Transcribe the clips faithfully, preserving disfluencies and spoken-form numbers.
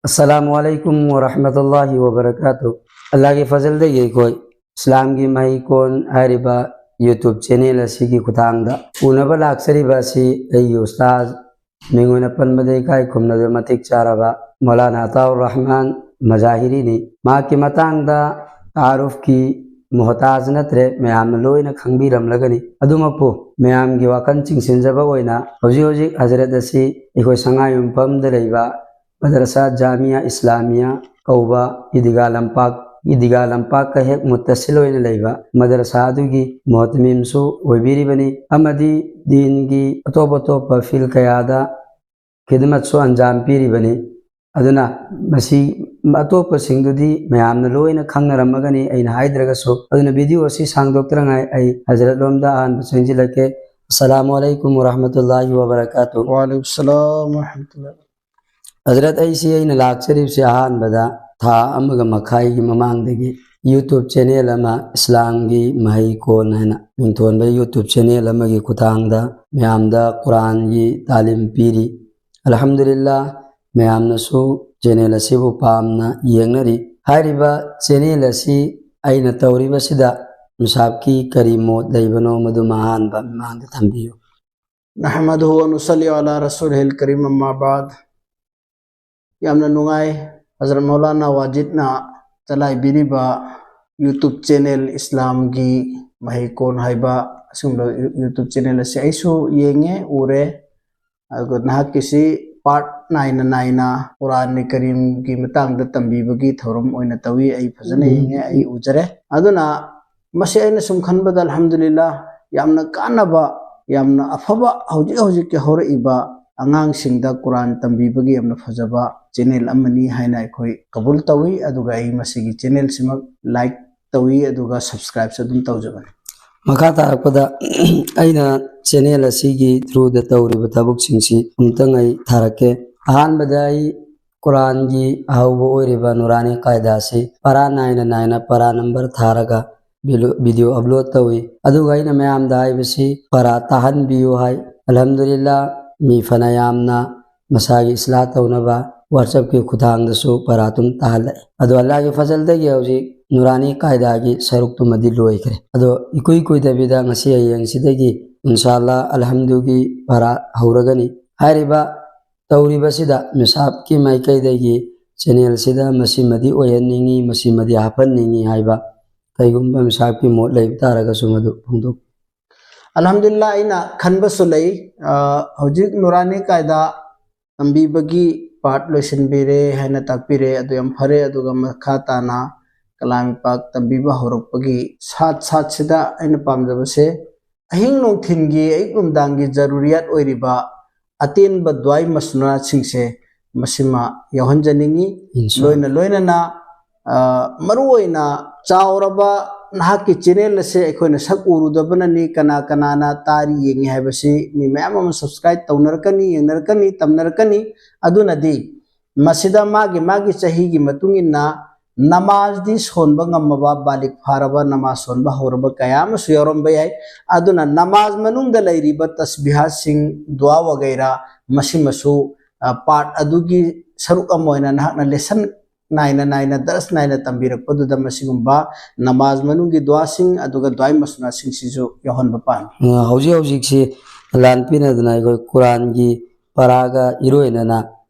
ꯑꯁꯂꯥꯃꯨ ꯑꯂꯩꯀꯨꯝ ꯋꯔꯍꯃꯇꯨꯜꯂꯥꯍꯤ ꯋꯕꯔꯀꯥꯇꯨ꯫ ꯑꯜꯂꯥꯍꯒꯤ ꯐꯖꯜꯗꯒꯤ ꯑꯩꯈꯣꯏ ꯏꯁꯂꯥꯝꯒꯤ ꯃꯍꯩꯀꯣꯟ ꯍꯥꯏꯔꯤꯕ YouTube ꯆꯦꯅꯦꯜ ꯑꯁꯤꯒꯤ ꯈꯨꯊꯥꯡꯗ ꯎꯅꯕ ꯂꯥꯛꯆꯔꯤꯕ ꯑꯁꯤ ꯑꯩꯒꯤ ꯎꯁꯇꯥꯖ, ꯃꯤꯡ ꯑꯣꯏꯅ ꯄꯟꯕꯗ ꯏꯀꯥꯏ ꯈꯨꯝꯅꯕ ꯃꯇꯤꯛ ꯆꯥꯔꯕ ꯃꯧꯂꯥꯅꯥ ꯑꯇꯥꯎꯔ ꯔꯍꯃꯥꯟ ꯃꯖꯥꯍꯤꯔꯤꯅꯤ꯫ ꯃꯍꯥꯛꯀꯤ ꯃꯇꯥꯡꯗ ꯇꯥꯔꯨꯐꯀꯤ ꯃꯣꯍꯇꯥꯖ ꯅꯠꯇ꯭ꯔꯦ, ꯃꯌꯥꯝꯅ ꯂꯣꯏꯅ ꯈꯪꯕꯤꯔꯝꯂꯒꯅꯤ꯫ ꯑꯗꯨꯃꯛꯄꯨ ꯃꯌꯥꯝꯒꯤ ꯋꯥꯈꯜ ꯆꯤꯡꯁꯤꯟꯖꯕ ꯑꯣꯏꯅ ꯍꯧꯖꯤꯛ ꯍꯧꯖꯤꯛ ꯍꯖꯔꯠ ꯑꯁꯤ ꯑꯩꯈꯣꯏ ꯁꯉꯥꯏꯌꯨꯝꯐꯝꯗ ꯂꯩꯕ ꯃꯗꯔꯁꯥ ꯖꯥꯃꯤꯌꯥ ꯏꯁꯂꯥꯃꯤꯌꯥ ꯀꯧꯕ ꯏꯗꯤꯒꯥ ꯂꯝꯄꯥꯛ, ꯏꯗꯤꯒꯥ ꯂꯝꯄꯥꯛꯀ ꯍꯦꯛ ꯃꯨꯠꯇꯁꯤꯜ ꯑꯣꯏꯅ ꯂꯩꯕ ꯃꯗꯔꯁꯥ ꯑꯗꯨꯒꯤ ꯃꯣꯍꯇꯃꯤꯝꯁꯨ ꯑꯣꯏꯕꯤꯔꯤꯕꯅꯤ ꯑꯃꯗꯤ ꯗꯤꯟꯒꯤ ꯑꯇꯣꯞ ꯑꯇꯣꯞꯄ ꯐꯤꯜ ꯀꯌꯥꯗ ꯈꯤꯗꯃꯠꯁꯨ ꯑꯟꯖꯥꯝ ꯄꯤꯔꯤꯕꯅꯤ꯫ ꯑꯗꯨꯅ ꯃꯁꯤ ꯑꯇꯣꯞꯄꯁꯤꯡꯗꯨꯗꯤ ꯃꯌꯥꯝꯅ ꯂꯣꯏꯅ ꯈꯪꯅꯔꯝꯃꯒꯅꯤ ꯑꯩꯅ ꯍꯥꯏꯗ꯭ꯔꯒꯁꯨ꯫ ꯑꯗꯨꯅ ꯚꯤꯗꯤꯑꯣ ꯑꯁꯤ ꯁꯥꯡꯗꯣꯛꯇꯅꯉꯥꯏ ꯑꯩ ꯍꯖꯔꯠ ꯂꯣꯝꯗ ꯑꯍꯥꯟꯕ ꯆꯪꯁꯤꯜꯂꯛꯀꯦ꯫ ꯑꯁꯂꯥꯃꯨ ꯑꯂꯩꯀꯨꯝ ꯋꯔꯍꯃꯇꯨꯜꯂꯥꯍꯤ ꯋꯕꯔꯀꯥꯇꯨ꯫ ꯋꯥꯂꯩꯀꯨꯝ ꯁꯂꯥꯝ ꯋꯔꯍꯃꯇꯨꯜꯂꯥꯍꯤ꯫ ꯍꯖꯔꯠ, ꯑꯩꯁꯤ ꯑꯩꯅ ꯂꯥꯛꯆꯔꯤꯕꯁꯤ ꯑꯍꯥꯟꯕꯗ ꯊꯥ ꯑꯃꯒ ꯃꯈꯥꯏꯒꯤ ꯃꯃꯥꯡꯗꯒꯤ YouTube ꯆꯦꯅꯦꯜ ꯑꯃ, ꯏꯁꯂꯥꯝꯒꯤ ꯃꯍꯩꯀꯣꯟ ꯍꯥꯏꯅ ꯃꯤꯡꯊꯣꯟꯕ YouTube ꯆꯦꯅꯦꯜ ꯑꯃꯒꯤ ꯈꯨꯊꯥꯡꯗ ꯃꯌꯥꯝꯗ ꯀꯨꯔꯥꯟꯒꯤ ꯇꯥꯂꯤꯝ ꯄꯤꯔꯤ꯫ ꯑꯜꯍꯝꯗꯨꯂꯤꯜꯂꯥ, ꯃꯌꯥꯝꯅꯁꯨ ꯆꯦꯅꯦꯜ ꯑꯁꯤꯕꯨ ꯄꯥꯝꯅ ꯌꯦꯡꯅꯔꯤ꯫ ꯍꯥꯏꯔꯤꯕ ꯆꯦꯅꯦꯜ ꯑꯁꯤ ꯑꯩꯅ ꯇꯧꯔꯤꯕꯁꯤꯗ ꯃꯤꯁꯥꯞꯀꯤ ꯀꯔꯤ ꯃꯣꯠ ꯂꯩꯕꯅꯣ, ꯃꯗꯨꯃ ꯑꯍꯥꯟꯕ ꯃꯃꯥꯡꯗ ꯊꯝꯕꯤꯌꯨ꯫ ꯅꯍꯃꯗꯨꯍꯨ ꯋ ꯅꯨꯁꯜꯂꯤ ꯑꯂꯥ ꯔꯁꯨꯂꯤꯍꯤꯜ ꯀꯔꯤꯝ, ꯑꯝꯃꯥ ꯕꯥꯗ꯫ ꯌꯥꯝꯅ ꯅꯨꯡꯉꯥꯏ, ꯍꯖꯔꯠ ꯃꯧꯂꯥꯅꯥ ꯋꯥꯖꯤꯗꯅ ꯆꯂꯥꯏꯕꯤꯔꯤꯕ YouTube ꯆꯦꯅꯦꯜ ꯏꯁꯂꯥꯝꯒꯤ ꯃꯍꯩꯀꯣꯟ ꯍꯥꯏꯕ ꯑꯁꯤꯒꯨꯝꯕ ꯌꯨ-, YouTube ꯆꯦꯅꯦꯜ ꯑꯁꯤ ꯑꯩꯁꯨ ꯌꯦꯡꯉꯦ, ꯎꯔꯦ꯫ ꯑꯗꯨꯒ ꯅꯍꯥꯛꯀꯤꯁꯤ ꯄꯥꯔꯠ ꯅꯥꯏꯅ ꯅꯥꯏꯅ ꯀꯨꯔꯥꯟ ꯀꯔꯤꯝꯒꯤ ꯃꯇꯥꯡꯗ ꯇꯝꯕꯤꯕꯒꯤ ꯊꯧꯔꯝ ꯑꯣꯏꯅ ꯇꯧꯏ꯫ ꯑꯩ ꯐꯖꯅ ꯎꯝ꯫ ꯌꯦꯡꯉꯦ, ꯑꯩ ꯎꯖꯔꯦ꯫ ꯑꯗꯨꯅ ꯃꯁꯤ ꯑꯩꯅ ꯁꯨꯝ ꯈꯟꯕꯗ, ꯑꯜꯍꯝꯗꯨꯂꯤꯜꯂꯥ, ꯌꯥꯝꯅ ꯀꯥꯟꯅꯕ, ꯌꯥꯝꯅ ꯑꯐꯕ, ꯍꯧꯖꯤꯛ ꯍꯧꯖꯤꯛꯀꯤ ꯍꯧꯔꯛꯏꯕ ꯑꯉꯥꯡꯁꯤꯡꯗ ꯀꯨꯔꯥꯟ ꯇꯝꯕꯤꯕꯒꯤ ꯌꯥꯝꯅ ꯐꯖꯕ ꯆꯦꯅꯦꯜ ꯑꯃꯅꯤ ꯍꯥꯏꯅ ꯑꯩꯈꯣꯏ ꯀꯕꯨꯜ ꯇꯧꯏ꯫ ꯑꯗꯨꯒ ꯑꯩ ꯃꯁꯤꯒꯤ ꯆꯦꯅꯦꯜꯁꯤꯃꯛ ꯂꯥꯏꯛ ꯇꯧꯏ, ꯑꯗꯨꯒ ꯁꯕꯁꯀ꯭ꯔꯥꯏꯕꯁꯨ ꯑꯗꯨꯝ ꯇꯧꯖꯕꯅꯤ꯫ ꯃꯈꯥ ꯇꯥꯔꯛꯄꯗ ꯑꯩꯅ ꯆꯦꯅꯦꯜ ꯑꯁꯤꯒꯤ ꯊ꯭ꯔꯨꯗ ꯇꯧꯔꯤꯕ ꯊꯕꯛꯁꯤꯡꯁꯤ ꯑꯃꯨꯛꯇꯪ ꯑꯩ ꯊꯥꯔꯛꯀꯦ꯫ ꯑꯍꯥꯟꯕꯗ ꯑꯩ ꯀꯨꯔꯥꯟꯒꯤ ꯑꯍꯧꯕ ꯑꯣꯏꯔꯤꯕ ꯅꯨꯔꯥꯅꯤ ꯀꯥꯏꯗꯥ ꯑꯁꯤ ꯄꯔꯥ ꯅꯥꯏꯅ ꯅꯥꯏꯅ ꯄꯔꯥ ꯅꯝꯕꯔ ꯊꯥꯔꯒ ꯚꯤꯂꯣ-, ꯚꯤꯗꯤꯑꯣ ꯑꯞꯂꯣꯗ ꯇꯧꯏ꯫ ꯑꯗꯨꯒ ꯑꯩꯅ ꯃꯌꯥꯝꯗ ꯍꯥꯏꯕꯁꯤ ꯄꯔꯥ ꯇꯥꯍꯟꯕꯤꯌꯨ ꯍꯥꯏ꯫ ꯑꯜꯍꯝꯗꯨꯂꯤꯜꯂꯥ, ꯃꯤ ꯐꯅ ꯌꯥꯝꯅ ꯃꯁꯥꯒꯤ ꯏꯁꯂꯥꯍ ꯇꯧꯅꯕ WhatsAppꯀꯤ ꯈꯨꯠꯊꯥꯡꯗꯁꯨ ꯄꯔꯥ ꯑꯗꯨꯝ ꯇꯥꯍꯜꯂꯛꯏ꯫ ꯑꯗꯣ ꯑꯜꯂꯥꯍꯒꯤ ꯐꯖꯜꯗꯒꯤ ꯍꯧꯖꯤꯛ ꯅꯨꯔꯥꯅꯤ ꯀꯥꯏꯗꯥꯒꯤ ꯁꯔꯨꯛꯇꯨꯃꯗꯤ ꯂꯣꯏꯈ꯭ꯔꯦ꯫ ꯑꯗꯣ ꯏꯀꯨꯏ ꯀꯨꯏꯗꯕꯤꯗ ꯉꯁꯤ ꯍꯌꯦꯡꯁꯤꯗꯒꯤ ꯏꯟꯁꯥ ꯑꯜꯂꯥ ꯑꯜꯍꯝꯗꯨꯒꯤ ꯄꯔꯥ ꯍꯧꯔꯒꯅꯤ꯫ ꯍꯥꯏꯔꯤꯕ ꯇꯧꯔꯤꯕꯁꯤꯗ ꯃꯤꯁꯥꯞꯀꯤ ꯃꯥꯏꯀꯩꯗꯒꯤ ꯆꯦꯅꯦꯜꯁꯤꯗ ꯃꯁꯤꯃꯗꯤ ꯑꯣꯏꯍꯟꯅꯤꯡꯉꯤ, ꯃꯁꯤꯃꯗꯤ ꯍꯥꯞꯍꯟꯅꯤꯡꯉꯤ ꯍꯥꯏꯕ ꯀꯩꯒꯨꯝꯕ ꯃꯤꯁꯥꯞꯀꯤ ꯃꯣꯠ ꯂꯩꯕ ꯇꯥꯔꯒꯁꯨ ꯃꯗꯨ ꯐꯣꯡꯗꯣꯛ꯫ ꯑꯜꯍꯝꯗꯨꯂꯤꯜꯂꯥꯍ, ꯑꯩꯅ ꯈꯟꯕꯁꯨ ꯂꯩ꯫ ꯑ, ꯍꯧꯖꯤꯛ ꯅꯨꯔꯥꯅꯤ ꯀꯥꯏꯗꯥ ꯇꯝꯕꯤꯕꯒꯤ part ꯂꯣꯏꯁꯤꯟꯕꯤꯔꯦ ꯍꯥꯏꯅ ꯇꯥꯛꯄꯤꯔꯦ, ꯑꯗꯨ ꯌꯥꯝ ꯐꯔꯦ꯫ ꯑꯗꯨꯒ ꯃꯈꯥ ꯇꯥꯅ ꯀꯂꯥꯝꯒꯤ ꯄꯥꯛ ꯇꯝꯕꯤꯕ ꯍꯧꯔꯛꯄꯒꯤ ꯁꯥꯠ ꯁꯥꯠꯁꯤꯗ ꯑꯩꯅ ꯄꯥꯝꯖꯕꯁꯦ, ꯑꯍꯤꯡ ꯅꯨꯡꯊꯤꯟꯒꯤ, ꯑꯌꯨꯛ ꯅꯨꯡꯗꯥꯡꯒꯤ ꯖꯔꯨꯔꯤꯌꯥꯠ ꯑꯣꯏꯔꯤꯕ ꯑꯇꯦꯟꯕ ꯗꯨꯋꯥꯏ ꯃꯁꯅꯨꯔꯥꯠꯁꯤꯡꯁꯦ ꯃꯁꯤꯃ ꯌꯥꯎꯍꯟꯖꯅꯤꯡꯉꯤ꯫ ꯏꯟꯁꯥ ꯑꯜꯂꯥ꯫ ꯂꯣꯏꯅ ꯂꯣꯏꯅꯅ, ꯑ, ꯃꯔꯨꯑꯣꯏꯅ ꯆꯥꯎꯔꯕ ꯅꯍꯥꯛꯀꯤ ꯆꯦꯅꯦꯜ ꯑꯁꯦ ꯑꯩꯈꯣꯏꯅ ꯁꯛ ꯎꯔꯨꯗꯕꯅꯅꯤ꯫ ꯀꯅꯥ ꯀꯅꯥꯅ ꯇꯥꯔꯤ ꯌꯦꯡꯉꯤ ꯍꯥꯏꯕꯁꯤ ꯃꯤ ꯃꯌꯥꯝ ꯑꯃ subscribe ꯇꯧꯅꯔꯛꯀꯅꯤ, ꯌꯦꯡꯅꯔꯛꯀꯅꯤ, ꯇꯝꯅꯔꯛꯀꯅꯤ꯫ ꯑꯗꯨꯅꯗꯤ ꯃꯁꯤꯗ ꯃꯥꯒꯤ ꯃꯥꯒꯤ ꯆꯍꯤꯒꯤ ꯃꯇꯨꯡ ꯏꯟꯅ ꯅꯃꯥꯖꯗꯤ ꯁꯣꯟꯕ ꯉꯝꯃꯕ, ꯕꯥꯂꯤꯛ ꯐꯥꯔꯕ, ꯅꯃꯥꯖ ꯁꯣꯟꯕ ꯍꯧꯔꯕ ꯀꯌꯥ ꯑꯃꯁꯨ ꯌꯥꯎꯔꯝꯕ ꯌꯥꯏ꯫ ꯑꯗꯨꯅ ꯅꯃꯥꯖ ꯃꯅꯨꯡꯗ ꯂꯩꯔꯤꯕ ꯇꯁꯕꯤꯍꯥꯠꯁꯤꯡ, ꯗꯨꯋꯥ ꯋꯥꯒꯩꯔꯥ, ꯃꯁꯤꯃꯁꯨ, ꯑ, part ꯑꯗꯨꯒꯤ ꯁꯔꯨꯛ ꯑꯃ ꯑꯣꯏꯅ ꯅꯍꯥꯛꯅ lesson ꯅꯥꯏꯅ ꯅꯥꯏꯅ, ꯗꯔꯁ ꯅꯥꯏꯅ ꯇꯝꯕꯤꯔꯛꯄꯗꯨꯗ ꯃꯁꯤꯒꯨꯝꯕ ꯅꯃꯥꯖ ꯃꯅꯨꯡꯒꯤ ꯗꯨꯋꯥꯁꯤꯡ ꯑꯗꯨꯒ ꯗꯨꯋꯥꯏ ꯃꯁꯅꯨꯔꯥꯠꯁꯤꯡꯁꯤꯁꯨ ꯌꯥꯎꯍꯟꯕ ꯄꯥꯝꯃꯤ꯫ ꯑ, ꯍꯧꯖꯤꯛ ꯍꯧꯖꯤꯛꯁꯤ ꯂꯥꯟ ꯄꯤꯅꯗꯨꯅ ꯑꯩꯈꯣꯏ ꯀꯨꯔꯥꯟꯒꯤ ꯄꯔꯥꯒ ꯏꯔꯣꯏꯅꯅ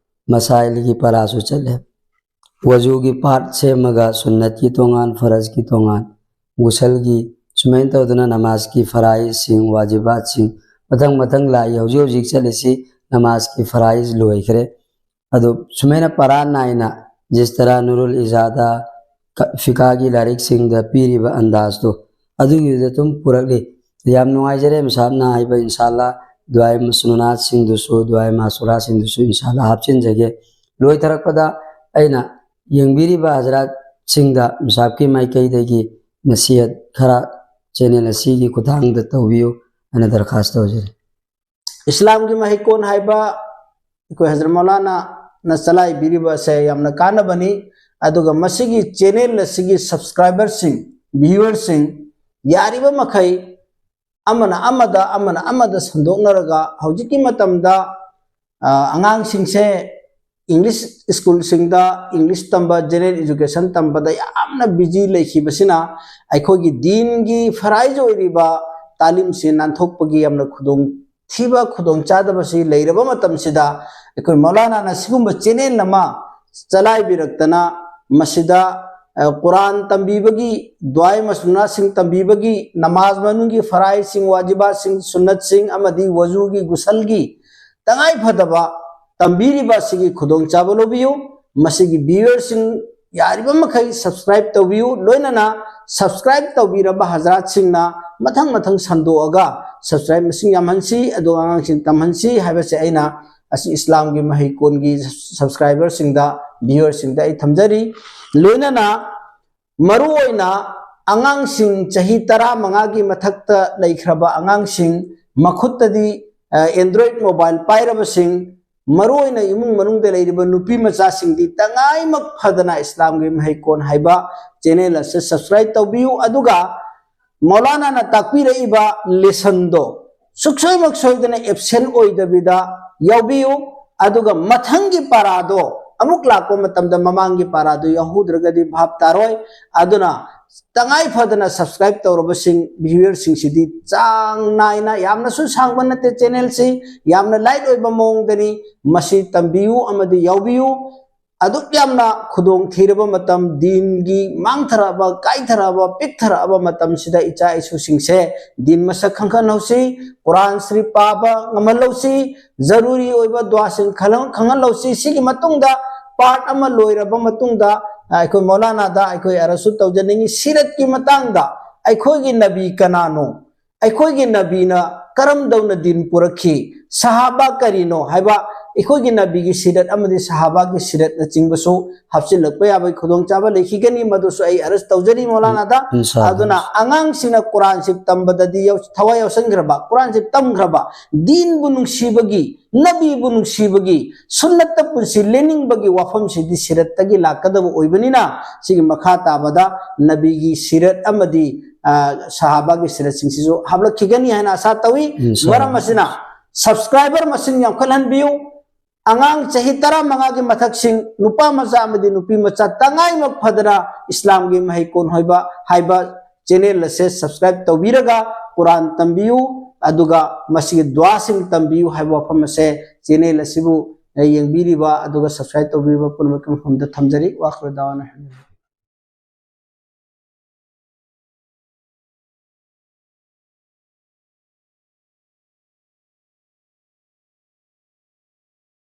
ꯃꯁꯥꯏꯜꯒꯤ ꯄꯔꯥꯁꯨ ꯆꯠꯂꯦ꯫ ꯋꯖꯨꯒꯤ part ꯁꯦꯝꯃꯒ ꯁꯨꯟꯅꯠꯀꯤ ꯇꯣꯉꯥꯟ, ꯐꯔꯖꯀꯤ ꯇꯣꯉꯥꯟ, ꯒꯨꯁꯜꯒꯤ, ꯁꯨꯃꯥꯏꯅ ꯇꯧꯗꯅ ꯅꯃꯥꯖꯀꯤ ꯐꯔꯥꯏꯖꯁꯤꯡ, ꯋꯥꯖꯤꯕꯥꯠꯁꯤꯡ, ꯃꯊꯪ ꯃꯊꯪ ꯂꯥꯛꯏ꯫ ꯍꯧꯖꯤꯛ ꯍꯧꯖꯤꯛ ꯆꯠꯂꯤꯁꯤ ꯅꯃꯥꯖꯀꯤ ꯐꯔꯥꯏꯖ ꯂꯣꯏꯈ꯭ꯔꯦ꯫ ꯑꯗꯣ ꯁꯨꯃꯥꯏꯅ ꯄꯔꯥ ꯅꯥꯏꯅ ꯖꯤꯁ ꯇꯔꯥ ꯅꯨꯔꯨꯜ ꯏꯖꯥꯗ, ꯀ-, ꯐꯤꯀꯥꯒꯤ ꯂꯥꯏꯔꯤꯛꯁꯤꯡꯗ ꯄꯤꯔꯤꯕ ꯑꯟꯗꯥꯖꯇꯣ ꯑꯗꯨꯒꯤꯗꯨꯗ ꯑꯗꯨꯝ ꯄꯨꯔꯛꯂꯤ꯫ ꯌꯥꯝ ꯅꯨꯡꯉꯥꯏꯖꯔꯦ ꯃꯤꯁꯥꯞꯅ ꯍꯥꯏꯕ ꯏꯟꯁꯥ ꯑꯜꯂꯥ ꯗꯨꯋꯥꯏ ꯃꯁꯅꯨꯔꯥꯠꯁꯤꯡꯗꯨꯁꯨ, ꯗꯨꯋꯥꯏ ꯃꯥꯁꯨꯔꯥꯁꯤꯡꯗꯨꯁꯨ ꯏꯟꯁꯥ ꯑꯜꯂꯥ ꯍꯥꯞꯆꯤꯟꯖꯒꯦ꯫ ꯂꯣꯏꯊꯔꯛꯄꯗ ꯑꯩꯅ ꯌꯦꯡꯕꯤꯔꯤꯕ ꯍꯖꯔꯥꯠꯁꯤꯡꯗ ꯃꯤꯁꯥꯞꯀꯤ ꯃꯥꯏꯀꯩꯗꯒꯤ ꯅꯁꯤꯍꯠ ꯈꯔ ꯆꯦꯅꯦꯜ ꯑꯁꯤꯒꯤ ꯈꯨꯠꯊꯥꯡꯗ ꯇꯧꯕꯤꯌꯨ ꯍꯥꯏꯅ ꯗꯔꯈꯥꯁ ꯇꯧꯖꯔꯤ꯫ ꯏꯁꯂꯥꯝꯒꯤ ꯃꯍꯩꯀꯣꯟ ꯍꯥꯏꯕ ꯑꯩꯈꯣꯏ ꯍꯖꯔꯠ ꯃꯧꯂꯥꯅꯥꯅ ꯆꯂꯥꯏꯕꯤꯔꯤꯕ ꯑꯁꯦ ꯌꯥꯝꯅ ꯀꯥꯟꯅꯕꯅꯤ꯫ ꯑꯗꯨꯒ ꯃꯁꯤꯒꯤ ꯆꯦꯅꯦꯜ ꯑꯁꯤꯒꯤ subscriberꯁꯤꯡ, viewerꯁꯤꯡ, ꯌꯥꯔꯤꯕ ꯃꯈꯩ ꯑꯃꯅ ꯑꯃꯗ, ꯑꯃꯅ ꯑꯃꯗ ꯁꯟꯗꯣꯛꯅꯔꯒ ꯍꯧꯖꯤꯛꯀꯤ ꯃꯇꯝꯗ, ꯑ, ꯑꯉꯥꯡꯁꯤꯡꯁꯦ ꯏꯪꯂꯤꯁ ꯁ꯭ꯀꯨꯜꯁꯤꯡꯗ ꯏꯪꯂꯤꯁ ꯇꯝꯕ, ꯖꯦꯅꯔꯦꯜ ꯏꯖꯨꯀꯦꯁꯟ ꯇꯝꯕꯗ ꯌꯥꯝꯅ ꯕꯤꯖꯤ ꯂꯩꯈꯤꯕꯁꯤꯅ ꯑꯩꯈꯣꯏꯒꯤ ꯗꯤꯟꯒꯤ ꯐꯔꯥꯏꯖ ꯑꯣꯏꯔꯤꯕ ꯇꯥꯂꯤꯝꯁꯤ ꯅꯥꯟꯊꯣꯛꯄꯒꯤ ꯌꯥꯝꯅ ꯈꯨꯗꯣꯡ ꯊꯤꯕ, ꯈꯨꯗꯣꯡ ꯆꯥꯗꯕꯁꯤ ꯂꯩꯔꯕ ꯃꯇꯝꯁꯤꯗ ꯑꯩꯈꯣꯏ ꯃꯧꯂꯥꯅꯥꯅ ꯁꯤꯒꯨꯝꯕ ꯆꯦꯅꯦꯜ ꯑꯃ ꯆꯂꯥꯏꯕꯤꯔꯛꯇꯅ ꯃꯁꯤꯗ, ꯑ, ꯀꯨꯔꯥꯟ ꯇꯝꯕꯤꯕꯒꯤ, ꯗꯨꯋꯥꯏ ꯃꯁꯅꯨꯅꯥꯁꯤꯡ ꯇꯝꯕꯤꯕꯒꯤ, ꯅꯃꯥꯖ ꯃꯅꯨꯡꯒꯤ ꯐꯔꯥꯏꯖꯁꯤꯡ, ꯋꯥꯖꯤꯕꯥꯠꯁꯤꯡ, ꯁꯨꯟꯅꯠꯁꯤꯡ ꯑꯃꯗꯤ ꯋꯖꯨꯒꯤ, ꯒꯨꯁꯜꯒꯤ ꯇꯉꯥꯏ ꯐꯗꯕ ꯇꯝꯕꯤꯔꯤꯕ ꯑꯁꯤꯒꯤ ꯈꯨꯗꯣꯡꯆꯥꯕ ꯂꯧꯕꯤꯌꯨ꯫ ꯃꯁꯤꯒꯤ ꯚꯤꯌꯨꯋꯔꯁꯤꯡ ꯌꯥꯔꯤꯕ ꯃꯈꯩ ꯁꯕꯁꯀ꯭ꯔꯥꯏꯕ ꯇꯧꯕꯤꯌꯨ꯫ ꯂꯣꯏꯅꯅ ꯁꯕꯁꯀ꯭ꯔꯥꯏꯕ ꯇꯧꯕꯤꯔꯕ ꯍꯖꯔꯥꯠꯁꯤꯡꯅ ꯃꯊꯪ ꯃꯊꯪ ꯁꯟꯗꯣꯛꯑꯒ ꯁꯕꯁꯀ꯭ꯔꯥꯏꯕ ꯃꯁꯤꯡ ꯌꯥꯝꯍꯟꯁꯤ, ꯑꯗꯨꯒ ꯑꯉꯥꯡꯁꯤꯡ ꯇꯝꯍꯟꯁꯤ ꯍꯥꯏꯕꯁꯦ ꯑꯩꯅ ꯑꯁꯤ ꯏꯁꯂꯥꯝꯒꯤ ꯃꯍꯩꯀꯣꯟꯒꯤ ꯁꯕꯁꯀ꯭ꯔꯥꯏꯕꯔꯁꯤꯡꯗ, ꯚꯤꯌꯨꯋꯔꯁꯤꯡꯗ ꯑꯩ ꯊꯝꯖꯔꯤ꯫ ꯂꯣꯏꯅꯅ ꯃꯔꯨꯑꯣꯏꯅ ꯑꯉꯥꯡꯁꯤꯡ ꯆꯍꯤ ꯇꯔꯥꯃꯉꯥꯒꯤ ꯃꯊꯛꯇ ꯂꯩꯈ꯭ꯔꯕ ꯑꯉꯥꯡꯁꯤꯡ, ꯃꯈꯨꯠꯇꯗꯤ, ꯑ, ꯑꯦꯟꯗ꯭ꯔꯣꯏꯗ ꯃꯣꯕꯥꯏꯜ ꯄꯥꯏꯔꯕꯁꯤꯡ, ꯃꯔꯨꯑꯣꯏꯅ ꯏꯃꯨꯡ ꯃꯅꯨꯡꯗ ꯂꯩꯔꯤꯕ ꯅꯨꯄꯤ ꯃꯆꯥꯁꯤꯡꯗꯤ ꯇꯉꯥꯏꯃꯛ ꯐꯗꯅ ꯏꯁꯂꯥꯝꯒꯤ ꯃꯍꯩꯀꯣꯟ ꯍꯥꯏꯕ ꯆꯦꯅꯦꯜ ꯑꯁꯤ ꯁꯕꯁꯀ꯭ꯔꯥꯏꯕ ꯇꯧꯕꯤꯌꯨ꯫ ꯑꯗꯨꯒ ꯃꯧꯂꯥꯅꯥꯅ ꯇꯥꯛꯄꯤꯔꯛꯏꯕ ꯂꯦꯁꯟꯗꯣ ꯁꯨꯛꯁꯣꯏꯃꯛ ꯁꯣꯏꯗꯅ ꯑꯦꯞꯁꯦꯟ ꯑꯣꯏꯗꯕꯤꯗ ꯌꯥꯎꯕꯤꯌꯨ꯫ ꯑꯗꯨꯒ ꯃꯊꯪꯒꯤ ꯄꯥꯔꯥꯗꯣ ꯑꯃꯨꯛ ꯂꯥꯛꯄ ꯃꯇꯝꯗ ꯃꯃꯥꯡꯒꯤ ꯄꯥꯔꯥꯗꯣ ꯌꯥꯎꯍꯧꯗ꯭ꯔꯒꯗꯤ ꯚꯥꯞ ꯇꯥꯔꯣꯏ꯫ ꯑꯗꯨꯅ ꯇꯉꯥꯏ ꯐꯗꯅ ꯁꯕꯁꯀ꯭ꯔꯥꯏꯕ ꯇꯧꯔꯕꯁꯤꯡ, ꯚꯤꯌꯨꯋꯔꯁꯤꯡꯁꯤꯗꯤ ꯆꯥꯡ ꯅꯥꯏꯅ, ꯌꯥꯝꯅꯁꯨ ꯁꯥꯡꯕ ꯅꯠꯇꯦ ꯆꯦꯅꯦꯜꯁꯤ, ꯌꯥꯝꯅ ꯂꯥꯏꯠ ꯑꯣꯏꯕ ꯃꯑꯣꯡꯗꯅꯤ, ꯃꯁꯤ ꯇꯝꯕꯤꯌꯨ ꯑꯃꯗꯤ ꯌꯥꯎꯕꯤꯌꯨ꯫ ꯑꯗꯨꯛ ꯌꯥꯝꯅ ꯈꯨꯗꯣꯡ ꯊꯤꯔꯕ ꯃꯇꯝ, ꯗꯤꯟꯒꯤ ꯃꯥꯡꯊꯔꯛꯑꯕ, ꯀꯥꯏꯊꯔꯛꯑꯕ, ꯄꯤꯛꯊꯔꯛꯑꯕ ꯃꯇꯝꯁꯤꯗ ꯏꯆꯥ ꯏꯁꯨꯁꯤꯡꯁꯦ ꯗꯤꯟ ꯃꯁꯛ ꯈꯪꯍꯟꯍꯧꯁꯤ, ꯀꯨꯔꯥꯟ ꯁꯔꯤꯐ ꯄꯥꯕ ꯉꯝꯍꯜꯍꯧꯁꯤ, ꯖꯔꯨꯔꯤ ꯑꯣꯏꯕ ꯗꯨꯋꯥꯁꯤꯡ ꯈꯜꯍꯧ-, ꯈꯪꯍꯜꯍꯧꯁꯤ꯫ ꯁꯤꯒꯤ ꯃꯇꯨꯡꯗ, ꯄꯥꯔꯠ ꯑꯃ ꯂꯣꯏꯔꯕ ꯃꯇꯨꯡꯗ, ꯑ, ꯑꯩꯈꯣꯏ ꯃꯧꯂꯥꯅꯥꯗ ꯑꯩꯈꯣꯏ ꯑꯔꯁꯨ ꯇꯧꯖꯅꯤꯡꯉꯤ, ꯁꯤꯔꯠꯀꯤ ꯃꯇꯥꯡꯗ, ꯑꯩꯈꯣꯏꯒꯤ ꯅꯕꯤ ꯀꯅꯥꯅꯣ, ꯑꯩꯈꯣꯏꯒꯤ ꯅꯕꯤꯅ ꯀꯔꯝꯗꯧꯅ ꯗꯤꯟ ꯄꯨꯔꯛꯈꯤ, ꯁꯍꯥꯕꯥ ꯀꯔꯤꯅꯣ ꯍꯥꯏꯕ, ꯑꯩꯈꯣꯏꯒꯤ ꯅꯕꯤꯒꯤ ꯁꯤꯔꯠ ꯑꯃꯗꯤ ꯁꯍꯥꯕꯥꯒꯤ ꯁꯤꯔꯠꯅꯆꯤꯡꯕꯁꯨ ꯍꯥꯞꯆꯤꯜꯂꯛꯄ ꯌꯥꯕꯒꯤ ꯈꯨꯗꯣꯡꯆꯥꯕ ꯂꯩꯈꯤꯒꯅꯤ꯫ ꯃꯗꯨꯁꯨ ꯑꯩ ꯑꯔꯁ ꯇꯧꯖꯔꯤ ꯃꯧꯂꯥꯅꯥꯗ꯫ ꯏꯟꯁꯥ ꯑꯜꯂꯥ꯫ ꯑꯗꯨꯅ ꯑꯉꯥꯡꯁꯤꯡꯅ ꯀꯨꯔꯥꯟꯁꯤ ꯇꯝꯕꯗꯗꯤ ꯌꯥꯎ-, ꯊꯋꯥꯏ ꯌꯥꯎꯁꯟꯈ꯭ꯔꯕ, ꯀꯨꯔꯥꯟꯁꯤ ꯇꯝꯈ꯭ꯔꯕ, ꯗꯤꯟꯕꯨ ꯅꯨꯡꯁꯤꯕꯒꯤ, ꯅꯕꯤꯕꯨ ꯅꯨꯡꯁꯤꯕꯒꯤ, ꯁꯨꯟꯅꯠꯇ ꯄꯨꯟꯁꯤ ꯂꯦꯟꯅꯤꯡꯕꯒꯤ ꯋꯥꯐꯝꯁꯤꯗꯤ ꯁꯤꯔꯠꯇꯒꯤ ꯂꯥꯛꯀꯗꯕ ꯑꯣꯏꯕꯅꯤꯅ, ꯁꯤꯒꯤ ꯃꯈꯥ ꯇꯥꯕꯗ ꯅꯕꯤꯒꯤ ꯁꯤꯔꯠ ꯑꯃꯗꯤ, ꯑ, ꯁꯍꯥꯕꯥꯒꯤ ꯁꯤꯔꯠꯁꯤꯡꯁꯤꯁꯨ ꯍꯥꯞꯂꯛꯈꯤꯒꯅꯤ ꯍꯥꯏꯅ ꯑꯁꯥ ꯇꯧꯏ꯫ ꯏꯟꯁꯥ ꯑꯜꯂꯥ꯫ ꯃꯔꯝ ꯑꯁꯤꯅ ꯁꯕꯁꯀ꯭ꯔꯥꯏꯕꯔ ꯃꯁꯤꯡ ꯌꯥꯝꯈꯠꯍꯟꯕꯤꯌꯨ꯫ ꯑꯉꯥꯡ ꯆꯍꯤ ꯇꯔꯥꯃꯉꯥꯒꯤ ꯃꯊꯛꯁꯤꯡ, ꯅꯨꯄꯥ ꯃꯆꯥ ꯑꯃꯗꯤ ꯅꯨꯄꯤ ꯃꯆꯥ ꯇꯉꯥꯏꯃꯛ ꯐꯗꯅ ꯏꯁꯂꯥꯝꯒꯤ ꯃꯍꯩ ꯀꯣꯟ ꯍꯣꯏꯕ ꯍꯥꯏꯕ channel ꯑꯁꯦ subscribe ꯇꯧꯕꯤꯔꯒ ꯀꯨꯔꯥꯟ ꯇꯝꯕꯤꯌꯨ, ꯑꯗꯨꯒ ꯃꯁꯤꯒꯤ ꯗꯨꯋꯥꯁꯤꯡ ꯇꯝꯕꯤꯌꯨ ꯍꯥꯏꯕ ꯋꯥꯐꯝ ꯑꯁꯦ channel ꯑꯁꯤꯕꯨ ꯌꯦꯡꯕꯤꯔꯤꯕ ꯑꯗꯨꯒ subscribe ꯇꯧꯕꯤꯔꯤꯕ ꯄꯨꯝꯅꯃꯛꯀꯤ ꯃꯐꯝꯗ ꯊꯝꯖꯔꯤ꯫ ꯋꯥꯈ꯭ꯔ ꯗꯥꯋꯥꯅ ꯍꯥꯏꯕꯤꯌꯨ꯫